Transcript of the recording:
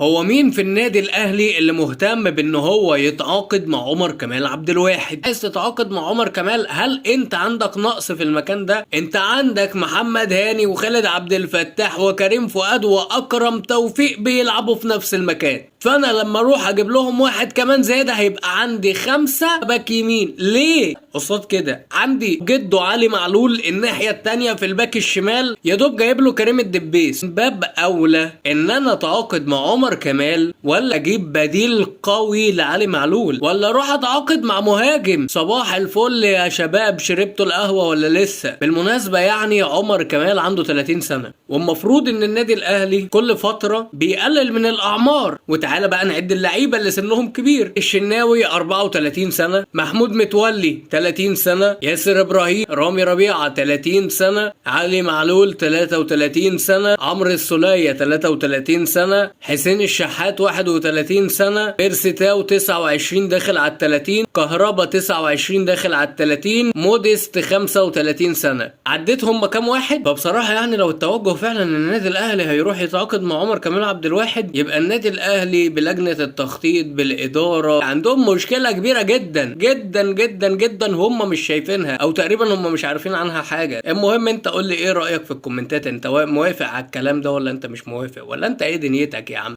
هو مين في النادي الاهلي اللي مهتم بان هو يتعاقد مع عمر كمال عبد الواحد؟ عايز تتعاقد مع عمر كمال؟ هل انت عندك نقص في المكان ده؟ انت عندك محمد هاني وخالد عبد الفتاح وكريم فؤاد واكرم توفيق بيلعبوا في نفس المكان، فانا لما اروح اجيب لهم واحد كمان زيادة هيبقى عندي 5 باك يمين. ليه؟ قصاد كده عندي جده علي معلول الناحية التانية في الباك الشمال، يا دوب جايب له كريم الدبيس. باب اولى ان انا اتعاقد مع عمر كمال ولا اجيب بديل قوي لعلي معلول، ولا اروح اتعاقد مع مهاجم؟ صباح الفل يا شباب، شربتوا القهوة ولا لسه؟ بالمناسبة يعني عمر كمال عنده 30 سنة، والمفروض ان النادي الاهلي كل فترة بيقلل من الاعمار. وتعالى بقى نعد اللعيبة اللي سنهم كبير. الشناوي 34 سنة، محمود متولي 30 سنة، ياسر ابراهيم، رامي ربيعة 30 سنة، علي معلول 33 سنة، عمرو السولية 33 سنة، حسين الشحات 31 سنة، بيرسي تاو 29 داخل على 30، كهربا 29 داخل على 30، موديست 35 سنة. عديتهم كام واحد؟ فبصراحة يعني لو التوجه فعلا ان النادي الاهلي هيروح يتعاقد مع عمر كمال عبد الواحد، يبقى النادي الاهلي بلجنة التخطيط بالادارة عندهم مشكلة كبيرة جدا جدا جدا جدا، هم مش شايفينها او تقريبا هم مش عارفين عنها حاجة. المهم انت قول لي ايه رأيك في الكومنتات، انت موافق على الكلام ده ولا انت مش موافق، ولا انت ايه دنيتك يا عم؟